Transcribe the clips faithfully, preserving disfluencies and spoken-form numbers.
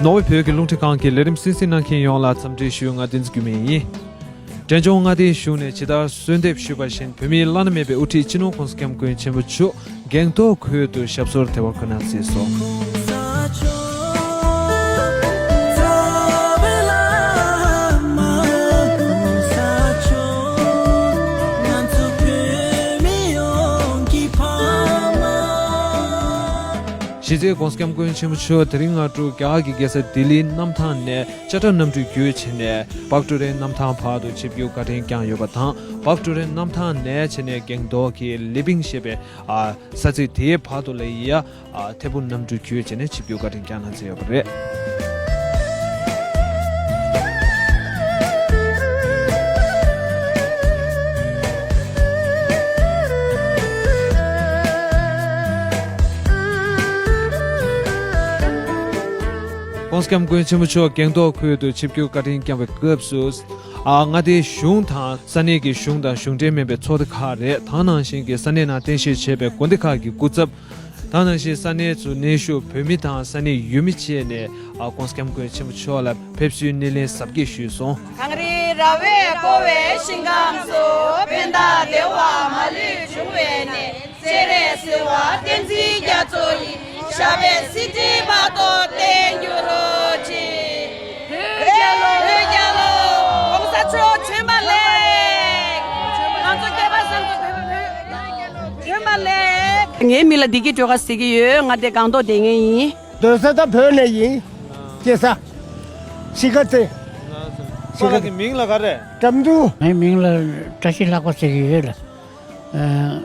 ནོར་ཝེ་བོད་ཀྱི་རླུང་འཕྲིན་ཁང་གི་ལས་རིམ་གསན་གཟིགས་གནང་མཁན་ཡོངས་ལ་འཚམས་འདྲི་ཞུ། ང་བསྟན་འཛིན་འགྱུར་མེད་ཡིན། འབྲས་ལྗོངས་མངའ་སྡེའི་གཞུང་ནས་ཇི་ལྟར་གསོལ་འདེབས་ཞུས་པ་བཞིན། བོད་མིའི་བླ་ན་མེད་པའི་དབུ་ཁྲིད་སྤྱི་ནོར་༸གོང་ས་༸སྐྱབས་མགོན་ཆེན་པོ་མཆོག་སྒང་ཏོག་ཁུལ་དུ་ཞབས་སོར་དལ་བ་འཁོད་གནང་མཛད་སོང་། གཞི་རྩའི་༸གོང་ས་༸སྐྱབས་མགོན་ཆེན་པོ་མཆོག་དེ་རིང་སྔ་དྲོ་རྒྱ་གར་གྱི་རྒྱལ་ས་ལྡི་ལིའི་གནམ་ཐང་ནས་ཅ་ཊ་གནམ་གྲུ་བརྒྱུད་བྱས་ནས་བག་གྲོ་རའི་གནམ་ཐང་བར་དུ་ཆིབས་བསྒྱུར་བཀའ་དྲིན་བསྐྱངས་ཡོད་པ་དང་། བག་གྲོ་རའི་གནམ་ཐང་ནས་བྱས་ནས་སྒང་ཏོག་གི་ལི་པིང་ཞེས་པའི་ཨ་ས་ཚིགས་དེའི་བར་དུ་ལ་ཡ་ཨ་ཐད་འཕུར་གནམ་གྲུ་བརྒྱུད་བྱས་ནས་ཆིབས་བསྒྱུར་བཀའ་དྲིན་བསྐྱངས་གནང་མཛད་ཡོད་པ་རེད།༸གོང་ས་༸སྐྱབས་མགོན་ཆེན་པོ་མཆོག་སྒང་ཏོག་ཁུལ་དུ་ཆིབས་བསྒྱུར་བཀའ་དྲིན་བསྐྱངས་པའི་སྐབས་སུ། ཨ་མངའ་སྡེའི་གཞུང་དང་ས་གནས་ཀྱི་གཞུང་དང་གཞུང་འབྲེལ་མིན་པའི་ཚོགས་སྡེ་ཁག་རེད། དེ་ནང་བཞིན་གྱི་ས་གནས་ནང་རྟེན་གཞི་བྱས་པའི་དགོན་སྡེ་ཁག་གི་སྐུ་ཚབ། དེ་ནང་བཞིན་ས་གནས་སུ་གནས་བཞུགས་བོད་མི་དང་ས་གནས་ཡུལ་མི་བཅས་ནས་ཨ་༸གོང་ས་༸སྐྱབས་མགོན་ཆེན་པོ་མཆོག་ལ་ཕེབས་བསུའི་སྣེ་ལེན་གཟབ་རྒྱས་ཞུས་སོང་། གངས་རི་ར་བས་བསྐོར་བའི་ཞིང་ཁམས་སུ། ཕན་དང་བདེ་བ་མ་ལུས་འབྱུང་བའི་གནས། སྤྱན་རས་གཟིགས་དབང་བསྟན་འཛིན་རྒྱ་མཚོ་ཡི། ཞབས་པད་སྲིད་མཐའི་བར་དུ་བརྟན་གྱུར་ཅིག་བོད་རྒྱལ་ལོ། བོད་རྒྱལ་ལོ། ༸གོང་ས་མཆོག་བྱོན་པ་ལེགས། ང་ཚོ་སྐལ་པ་བཟང་པོ་བོད་རྒྱལ་ལོ་བྱོན་པ་ལེགས། ངའི་མིང་ལ་བདེ་སྐྱིད་སྒྲོལ་དཀར་ཟེར་གྱི་ཡོད། ང་དེ་སྒང་ཏོག་སྡོད་མཁན་ཡིན། སྡོད་ས་ད་བོད་ནས་ཡིན། སྐྱེས་ས། གཞིས་ཀ་རྩེ། ཁོ་རང་གི་མིང་ལ་ག་རེ། དགྲ་འདུལ། ངའི་མིང་ལ་བཀྲ་ཤིས་ལྷག་པ་ཟེར་གྱི་ཡོད་ལ། ཨ།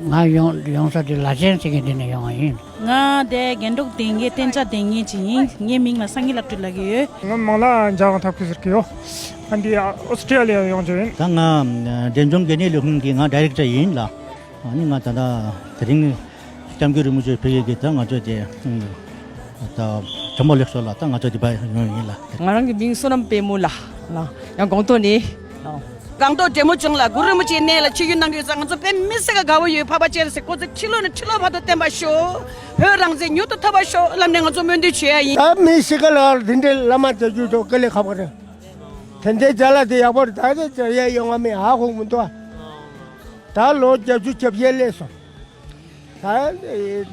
ང་ཡོང་ཡོང་ས་དེ་ལ་ཆེན་ཟེར་མཁན་དེ་ནས་ཡོང་བ་ཡིན། ང་དེ་རྒན་འབྲོག་སྡོད་མཁན་གཏན་འཇགས་སྡོད་མཁན་ཅིག་ཡིན། ངའི་མིང་ལ་སངས་རྒྱས་ལྷ་སྒྲོལ་ལབ་ཀྱི་ཡོད། ང་མིང་ལ་འཇམ་དབྱངས་ཐབས་མཁས་ཟེར་གྱི་ཡོད། ཨ་འདི་ཨོ་སི་ཀྲི་ཡ་ལི་ཡ་ཡོང་རྒྱུ་ཡིན། ད་ང་འབྲས་ལྗོངས་འགན་ལེན་ལས་ཁུངས་ཀྱི་ང་ཌའི་རེག་ཊར་ཡིན་ལ། ཨ་ནི་ང་ད་ལྟ་དེ་རིང་སྐྱབས་མགོན་རིན་པོ་ཆེ་ཕེབས་ཡས་ཀྱི་ད་ང་ཚོ་དེ་ད་དྲོ་པ་ལེགས་སོ་ལ་ད་ང་ཚོ་དེ་བ་ཡོང་ཡིན་ལ། ང་རང་གི་མིང་བསོད་ནམས་དཔལ་མོ་ལ་ལ་ཡང་སྒང་ཏོག་ནས་ལ། སྒང་ཏོག་འབྲས་མོ་ལྗོངས་ལ་གུ་རུ་རིན་པོ་ཆེའི་གནས་ལ་ཆིབས་བསྒྱུར་གནང་གི་ཡོད་ཙང་ང་ཚོ་དཔེ་མི་སྲིད་ཀྱི་དགའ་བོ་ཡོད། འཕགས་པ་སྤྱན་རས་གཟིགས་སྐུ་ཚེ་ཁྲི་ལོ་ནས་ཁྲི་ལོ་བར་དུ་བརྟན་པར་ཤོག་བོད་རང་བཙན་མྱུར་དུ་ཐོབ་པར་ཤོག་ལབ་ནས་ང་ཚོ་སྨོན་འདུན་བྱེད་ཡ་ཡིན། ད་མི་ཤི་ཁ་ལ་འདི་འདྲའི་བླ་མ་མཇལ་རྒྱུ་དང་དཀའ་ལས་ཁག་པོ་རེད། དེ་འདྲའི་མཇལ་ལ་དེ་ཡག་པོ་རེད། ད་དེ་མཇལ་ཡ་ཡོང་བ་མེད། ཧ་གོ་མི་འདུག་ད་ལོ་བརྒྱད་ཅུ་གྱ་བརྒྱད་སླེབས་སོང་། ད་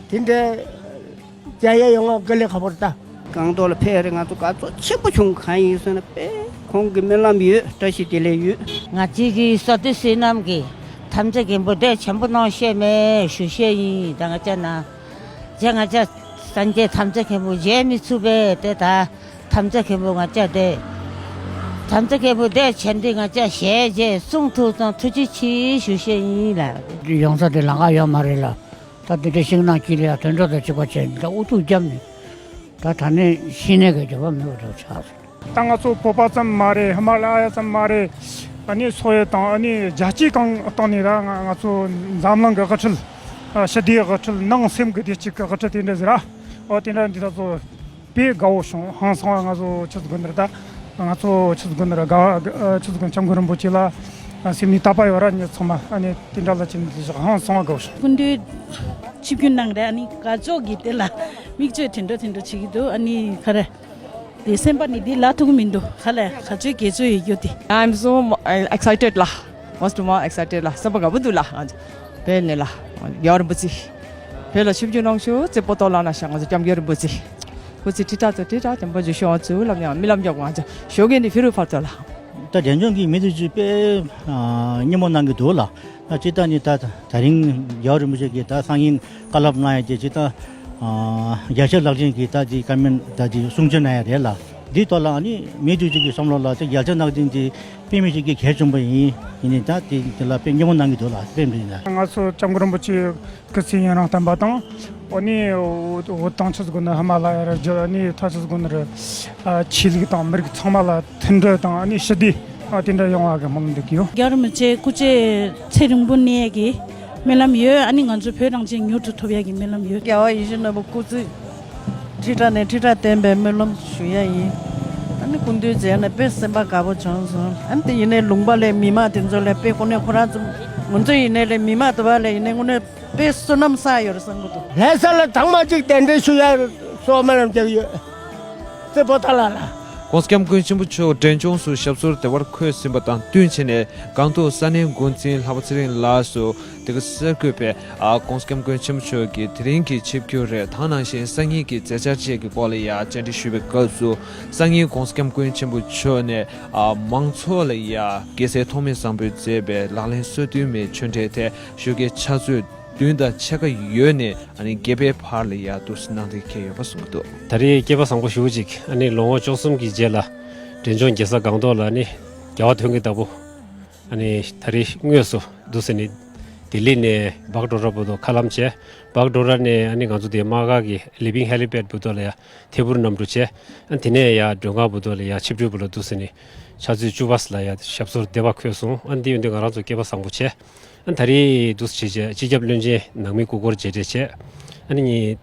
དེ་འདྲའི་མཇལ་ཡ་ཡོང་བ་དཀའ་ལས་ཁག་པོ་རེད་ད། སྒང་ཏོག་ལ་ཕེབས་རེད། ང་ཚོ་དགའ་ཚོར་ཆེན་པོ་བྱུང་། གང་ཡིན་ཟེར་ན་དཔེ་ཁོང་གི་སྨོན་ལམ་ཡོད། བཀྲ་ཤིས་བདེ་ལེགས་ཡོད། ང་བཅས་ཀྱི་བསོད་བདེ་བསོད་ནམས་ཀྱི་དམ་བཅའ་མཁན་པོ་དེ་ཆེན་པོ་གནང་ཤེས་མེད་ཞུ་ཤེས་ཡིན། ད་ང་བཅས་ན་རྗེ་ང་བཅས་སངས་རྒྱས་དམ་བཅའ་མཁན་པོ་མཇལ་མི་ཚུགས་པས། དེ་ད་དམ་བཅའ་མཁན་པོ་ང་བཅས་དེ་དམ་བཅའ་མཁན་པོ་དེ་བྱས་འདི་ང་བཅས་ཞལ་མཇལ་གསུང་ཐུབ་ཙང་ཐུགས་རྗེ་ཆེ་ཞུ་ཤེས་ཡིན་ལ། ཡོང་ས་དེ་ལམ་ཁ་ཡོད་མ་རེད་ལ། ད་དེ་འདྲའི་ཤིང་ནགས་དཀྱིལ་ལ་དུད་འགྲོ་དང་གཅིག་པ་བྱས་ནས་ད་ཨུ་ཚུགས་བརྒྱབ་ནས་ད་ད་ནས་ཤི་ནས་གི་འགྱོད་པ་མེད་པ་འགྲོ་ཆགས་སོང་། ད་ང་ཚོ་བོད་པ་ཙམ་མ་རེད། ཧི་མ་ལ་ཡ་ཙམ་མ་རེད། ཨ་ནི་སོག་ཡུལ་དང་ཨ་ནི་རྒྱལ་སྤྱིའི་སྟེང་ནས་ད་ང་ང་ཚོ་འཛམ་གླིང་གི་དབུ་ཁྲིད། ཞི་བདེའི་དབུ་ཁྲིད། ནང་སེམས་ཀྱི་བདེ་སྐྱིད་ཀྱི་དབུ་ཁྲིད་དེ་འདྲ་ཟེར་ར། འོ་དེ་འདྲ་འདི་ད་ཚོ་དཔེ་དགའ་བོ་བྱུང་། ཧང་སང་བ། ང་ཚོ་ཆུ་ཚོད་དགུ་འདིར་ད་ང་ཚོ་ཆུ་ཚོད་དགུ་འདིར་དགའ་བ། ཆུ་ཚོད་དགུ་སྐྱབས་མགོན་རིན་པོ་ཆེ་ལ་སེམས་ནས་དད་པ་ཡོད་ར། ཉིད་ཚང་མ་ཨ་ནི་དེ་འདྲ་ལ་ཅིག་འདི་ཞིག་ཧང་སང་བ་དགའ་བོ་བྱུང་། སྐུ་མདུན་ཆིབས་བསྒྱུར་གནང་རེད། ཨ་ནི་དགའ་ཕྱོགས་ཀྱི་དེ་ལ་མིག་ཆུ་དྲན་འགྲོ་དྲན་འགྲོ་བྱེད་ཀྱི་འདུག་ཨ་ནི་ག་རེ། དེ་སེམས་པ་ནི་འདི་ལ་ཐུག་མི་འདུག་ག་ལེ་ག་ཚོད་དགའ་ཚོད་ཡོད་རྒྱུ་དེ། I'm so mo- excited ལ། Most more excited ལ། སེམས་པ་དགའ་པོ་འདུག་ལ། ང་ཚོ་བོད་ནས་ལ། རྒྱལ་བ་རིན་པོ་ཆེ་བོད་ལ་ཆིབས་བསྒྱུར་གནང་ཤོག་ཅེས་པོ་ཏོ་ལ་ན་ཤ་ང་ཚོ་སྐྱབས་མགོན་རིན་པོ་ཆེ་སྐུ་ཚེ་ཁྲི་ཕྲག་དང་ཁྲི་ཕྲག་བརྟན་པོ་བཞུགས་ཤོག་ཨ་ཚུ་ལབ་ནས་རྨི་ལམ་རྒྱབ་ང་ཚོ་ཞོགས་ཀས་ནས་ཕི་རུ་ཕར་ཚུར་ལ། ད་འབྲས་ལྗོངས་ཀྱི་མི་དེ་ཚོས་དཔེ་ཨ་སྙན་མོ་གནང་གི་འདུག་ལ། ད་སྤྱིར་བཏང་ནི་ད་ད་རིང་རྒྱལ་བ་རིན་པོ་ཆེ་གིས་ད་སང་ཉིན་བཀའ་སློབ་གནང་ཡ་དེ་སྤྱིར་བཏང་ཨ་རྒྱལ་ཆེན་ལག་ལེན་གྱིས་ད་དེ་བཀའ་མོལ་ད་དེ་གསུང་ཆོས་གནང་ཡ་རེད་ལ། འདིའི་ཐོག་ལ་ཨ་ནི་མི་དེ་ཚོ་གི་བསམ་བློ་ལ་ད་རྒྱལ་ཆེན་ལག་ལེན་དེ་དཔེ་མི་སྲིད་ཀྱི་གལ་ཆེན་པོ་ཡིན། ཡིན་ནའི་ད་དེ་དེ་ལ་དཔེ་སྙན་མོ་གནང་གི་འདུག་ལ། དཔེ་མི་སྲིད་ན། ང་ཚོ་སྐྱབས་མགོན་རིན་པོ་ཆེ་སྐུ་ཚེ་ཡུན་རིང་བརྟན་པ་དང་། འོ་ནི་བོད་དང་ཆི་ཟེར་དགོས་ན་ཧི་མ་ལ་ཡ་ར་རྒྱུད། ཨ་ནི་ད་ཆི་ཟེར་དགོས་ན་ར་ཨ་ཆོས་ལུགས་དང་མི་རིགས་ཚང་མ་ལ་མཐུན་སྒྲིལ་དང་། ཨ་ནི་ཞི་བདེ་ཨ་དེ་འདྲ་ཡོང་བ་གི་སྨོན་ལམ་འདེབས་ཀྱི་ཡོད། རྒྱལ་བ་རིན་པོ་ཆེ་སྐུ་ཚེ་ཚེ་རིང་པོ་གནས་ཡས་ཀྱི་སྨོན་ལམ་ཡོད། ཨ་ནི་ང་ཚོ་བོད་རང་བཙན་མྱུར་དུ་ཐོབ་ཡས་ཀྱི་སྨོན་ལམ་ཡོད། རྒྱལ་བ་ཡིད་བཞིན་ནོར་བུ་སྐུ་ཚེ་ཁྲི་ཕྲག་ནས་ཁྲི་ཕྲག་བརྟན་པའི་སྨོན་ལམ་ཞུ་ཡ་ཡིན། ཨ་ནི་སྐུ་མདུན་མཇལ་ནས་དཔེ་སེམས་པ་དགའ་པོ་བྱུང་སོང་། ཨ་ནི་དེ་ཡིན་ནའི་ལུང་པ་ལས་མི་མང་དེ་ཚོ་ལས་དཔེ་ཁོ་ནས་ཁོ་རང་ཚོ་ང་ཚོ་ཡིན་ནའི་ལས་མི་མང་དུ་བ་ལས་ཡིན་ནའི་དངོས་གནས་དཔེ་བསོད་ནམས་བསགས་ཡོད་རེད་བསམ་གི་འདུག་ལྷ་ས་ལ་དང་མ་གཅིག་གདན་འདྲེན་ཞུ་ཡ་སོགས་སྨོན་ལམ་རྒྱག་ཡོད། རྩེ་པོ་ཏཱ་ལ་ལ། ༸གོང་ས་༸སྐྱབས་མགོན་ཆེན་པོ་མཆོག་འབྲས་ལྗོངས་སུ་ཞབས་སོར་བདེ་བར་འཁོད་ཟིན་པ་དང་བསྟུན་བྱས་ནས། སྒང་ཏོག་ས་གནས་འགོ་འཛིན་ལྷག་པ་ཚེ་རིང་ལགས་སུ་དེ་ག་གསར་འགོད་པས་༸གོང་ས་༸སྐྱབས་མགོན་ཆེན་པོ་མཆོག་གི་དེ་རིང་གི་ཆིབས་བསྒྱུར་རེད། ད་ག་ནང་བཞིན་སང་ཉིན་གྱི་མཛད་འཆར་བཅས་ཀྱི་སྐོར་ལ་ཡང་བཅར་འདྲི་ཞུས་པའི་སྐབས་སུ། སང་ཉིན་༸གོང་ས་༸སྐྱབས་མགོན་ཆེན་པོ་མཆོག་ནས་མང་ཚོགས་ལ་ཡང་རྒྱལ་སྲས་ཐོགས་མེད་བཟང་པོས་མཛད་པའི་ལག་ལེན་སོ་བདུན་མའི་ཆོས་འབྲེལ་ཐད་ཞོགས་ཀའི་ཕྱག་ཚོད་བདུན་དང་ཕྱེད་ཀ་ཡོལ་ནས་ཨ་ནི་བརྒྱད་པའི་བར་ལ་ཡར་འདུག་སེ་གནང་འདོད་འཁེལ་ཡོད་པ་གསུངས་འདུག་ད་རེས་སྐྱེས་པ་བཟང་པོ་ཞེ་པོ་ཅིག་ཨ་ནི་ལོ་ངོ་བཅུ་གསུམ་གྱི་རྗེས་ལ་འབྲས་ལྗོངས་རྒྱལ་ས་སྒང་ཏོག་ལ་ཨ་ནི་རྒྱལ་བ་ཐོན་གྱི་ལྟ་བུ། ཨ་ནི་ད་རེས་དངོས་སུ་འདུག་སེ་ནི་ལྡི་ལི་ནས་བག་ཌོ་ར་བར་དུ་མཁའ་ལམ་བྱས། བག་ཌོ་ར་ནས་ཨ་ནི་ང་ཚོ་དེ་དམག་སྒར་གྱི་ལི་པིང་ཧེ་ལི་པེཌ་བར་དུ་ལ་ཡ་ཐད་འཕུར་གནམ་གྲུ་བྱས། ཨ་ནི་དེ་ནས་ཡ་མགྲོན་ཁང་བར་དུ་ལ་ཡ་ཆིབས་འགྲུལ་བར་ལ་འདུག་སེ་ནི་ཕྱག་ཚོད་བཅུ་པ་ལ་ཡ་ཞབས་སོར་བདེ་བར་འཁོད་སོང་། ཨ་ནི་དེ་ཡོང་དུས་ང་རང་ཚོ་སྐྱེས་པ་བཟང་པོ་བྱས། ཨ་ནི་ད་རེས་འདུག་སེ་བྱས་བྱས་སྤྱི་ཁྱབ་བློན་ཆེན་ནང་མི་སྐུ་འཁོར་མཇལ་འཕྲད་བྱས། ཨ་ནི་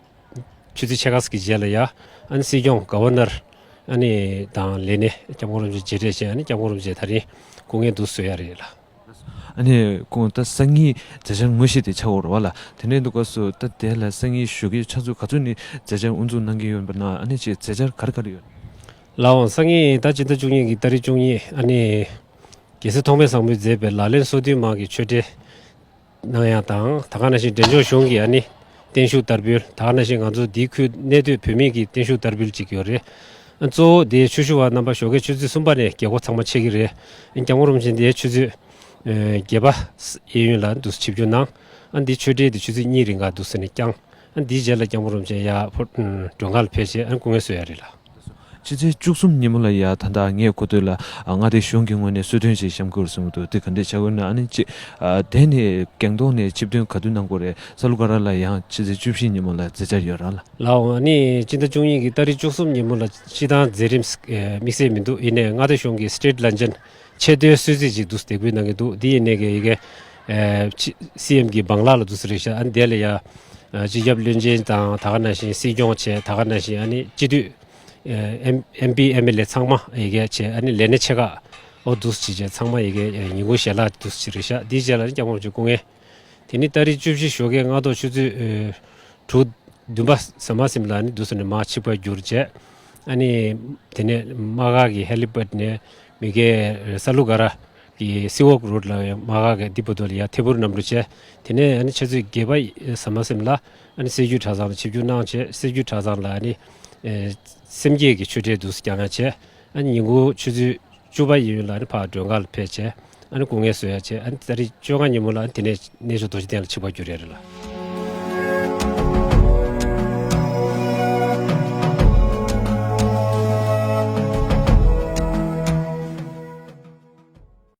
ཆུ་ཚོད་ཕྱེད་ཀ་ཙམ་གྱི་རྗེས་ལ་ཡ་ཨ་ནི་སྲིད་སྐྱོང་ག་ཝར་ནར་ཨ་ནི་དང་ལས་སྣེ་སྐྱབས་མགོན་རིན་པོ་ཆེ་མཇལ་འཕྲད་བྱས། ཨ་ནི་སྐྱབས་མགོན་རིན་པོ་ཆེ་ད་རེས་སྐུ་ངལ་འདུག་གསོ་ཡ་རེད་ལ། ཨ་ནི་ཁོང་ད་སང་ཉིན་མཛད་འཆར་དངོས་གཞི་དེ་ཆགས་ཡོད་རེད་པ་ལགས། དེ་འདྲའི་དུས་སྐབས་སུ་ད་དེ་ལ་སང་ཉིན་ཞོགས་ཀའི་ཕྱག་ཚོད་ག་ཚོད་ནས་མཛད་འཆར་དབུ་འཛུགས་གནང་གི་ཡོད་པ་ན། ཨ་ནི་ཅིག་མཛད་འཆར་ག་རེ་ག་རེ་ཡོད། ལགས་འོང་། སང་ཉིན་ད་སྤྱི་ཟླ་བཅུ་གཉིས་ཀྱི་ཏ་རིག་བཅུ་གཉིས་ཨ་ནི་རྒྱལ་སྲས་ཐོགས་མེད་བཟང་པོས་མཛད་པའི་ལག་ལེན་སོ་བདུན་མ་གི་ཆོས་འབྲེལ་གནང་ཡ་དང་། ད་ག་ནང་བཞིན་འབྲས་ལྗོངས་གཞུང་གི་ཨ་ནི་བརྟན་བཞུགས་དར་འབུལ། ད་ག་ནང་བཞིན་ང་ཚོ་འདིའི་ཁུལ་གནས་སྡོད་བོད་མི་གི་བརྟན་བཞུགས་དར་འབུལ་ཅིག་ཡོད་རེད། ཨ་གཙོ་བོ་དེ་ཆོས་ཞུ་བ་རྣམ་པ་ཞོགས་ཀའི་ཆུ་ཚོད་གསུམ་པ་ནས་རྒྱལ་སྒོ་ཚང་མ་ཕྱེ་གི་རེད། ཨ་སྐྱབས་མགོན་རིན་པོ་ཆེ་འདིའི་ཆུ་ཚོད་ཨ་བརྒྱད་པ་གཡས་གཡོན་ལ་འདུག་ཆིབས་བསྒྱུར་གནང་། ཨ་འདི་ཆོས་འབྲེལ་དེ་ཆུ་ཚོད་གཉིས་རིང་ག་འདུག་སེ་ནས་བསྐྱངས། ཨ་འདིའི་རྗེས་ལ་སྐྱབས་མགོན་རིན་པོ་ཆེ་ཡར་ཕོ་ཨ་མགྲོན་ཁང་ལ་ཕེབས་བྱས་ཨ་སྐུ་ངལ་གསོ་ཡ་རེད་ལགས། ཕྱི་ཚེས་བཅུ་གསུམ་ཉིན་མོ་ལ་ཡ་ད་ལྟ་ངས་གོ་ཐོས་ལ་ཨ་མངའ་སྡེ་གཞུང་གི་ངོས་ནས་གསོལ་སྟོན་ཅིག་བཤམས་དགོས་རེད་གསུངས་འདུག་དེ་ག་འདྲས་ཆགས་ཡོད་ན། ཨ་ནི་ཅིག་ཨ་དེ་ནས་སྒང་ཏོག་ནས་ཆིབས་ཐོན་ག་དུས་གནང་དགོས་རེད། ས་ལུ་ག་ར་ལ་ཡང་ཕྱི་ཚེས་བཅུ་བཞི་ཉིན་མོ་ལ་མཛད་འཆར་ཡོད་རེད་ལགས། ལགས་འོང་། ཨ་ནི་སྤྱི་ཟླ་བཅུ་གཉིས་ཀྱི་ཏ་རིག་བཅུ་གསུམ་ཉིན་མོ་ལ་སྤྱི་བཏང་མཛད་རིམ་ཨེ་དམིགས་བསལ་མི་འདུག་ཡིན་ནའི་མངའ་སྡེ་གཞུང་གི་སི་ཊེཊ་ལ་ཇན་ཆེ་མཐོའི་གསོལ་ཚིགས་ཅིག་འདུག་སེ་འདེགས་འབུལ་གནང་གི་འདུག་འདི་ཡིན་ནའི་གི་ཡི་གེ་ཨེ་ཕྱི་སི་ཨེམ་གྱི་བང་ལག་ལ་འདུག་སེ་རེད་ཤག་ཨ་ནི་དེ་ལ་ཡ་ཨ་སྤྱི་ཁྱབ་བློན་ཆེན་དང་། ད་ག་ནང་བཞིན་སྲིད་སྐྱོང་བྱས། ད་ག་ནང་བཞིན་ཨ་ནི་སྤྱི་འཐུས་ཨེ་ཨེམ་ཨེམ་པི་ཨེམ་ཨེལ་ཨེ་ཚང་མ་ཡི་གེ་བྱས། ཨ་ནི་ལས་སྣེ་ཆེ་ཁག་འོ་འདུག་སེ་བྱས་ཚང་མ་ཡི་གེ་ཨེ་ཉིན་གུང་ཞལ་ལག་འདུག་སེ་རེད་ཤག་འདིའི་རྗེས་ལ་ཨ་ནི་སྐྱབས་མགོན་རིན་པོ་ཆེ་སྐུ་ངལ། དེ་ནི་ཏ་རིག་བཅུ་བཞི་ཞོགས་ཀའི་སྔ་དྲོ་ཆུ་ཚོད་ཨེ་དྲུག་བདུན་པ་ཟ་མ་ཟིན་ལ་ནི་འདུག་སེ་ནས་མར་ཆིབས་ཁ་བསྒྱུར་བྱས། ཨ་ནི་དེ་ནས་དམག་སྒར་གྱི་ཧེ་ལི་པེཌ་ནས་མི་སྒེར་ས་ལུ་ག་ར་གི་སི་ཝོག་རོཌ་ལ་དམག་སྒར་གྱི་འདི་བར་དུ་ལ་ཡ་ཐད་འཕུར་གནམ་གྲུ་བྱས། དེ་ནས་ཨ་ནི་ཆུ་ཚོད་བརྒྱད་པ་ཟ་མ་ཟིན་ལ་ཨ་ནི་སྲིད་བྱུས་གྲྭ་ཚང་ལ་ཆིབས་བསྒྱུར་གནང་བྱས། སྲིད་བྱུས་གྲྭ་ཚང་ལ་ཨ་ནི་ཨེ་སེམས་བསྐྱེད་ཀྱི་ཆོས་འབྲེལ་འདུག་སེ་བསྐྱངས་ཡ་བྱས། ཨ་ནི་ཉིན་གུང་ཆུ་ཚོད་བཅུ་པ་ཡིན་ཡུན་ལ་ཨ་ནི་ཕར་མགྲོན་ཁང་ལ་ཕེབས་བྱས། ཨ་ནི་སྐུ་ངལ་གསོ་ཡ་བྱས། ཨ་ནི་ཏ་རིག་བཅོ་ལྔ་ཉིན་མོ་ལ་ཨ་ནི་དེ་ནས་གནས་མཆོག་རྡོ་རྗེ་གདན་ལ་ཆིབས་ཁ་བསྒྱུར་ཡ་རེད་ལགས།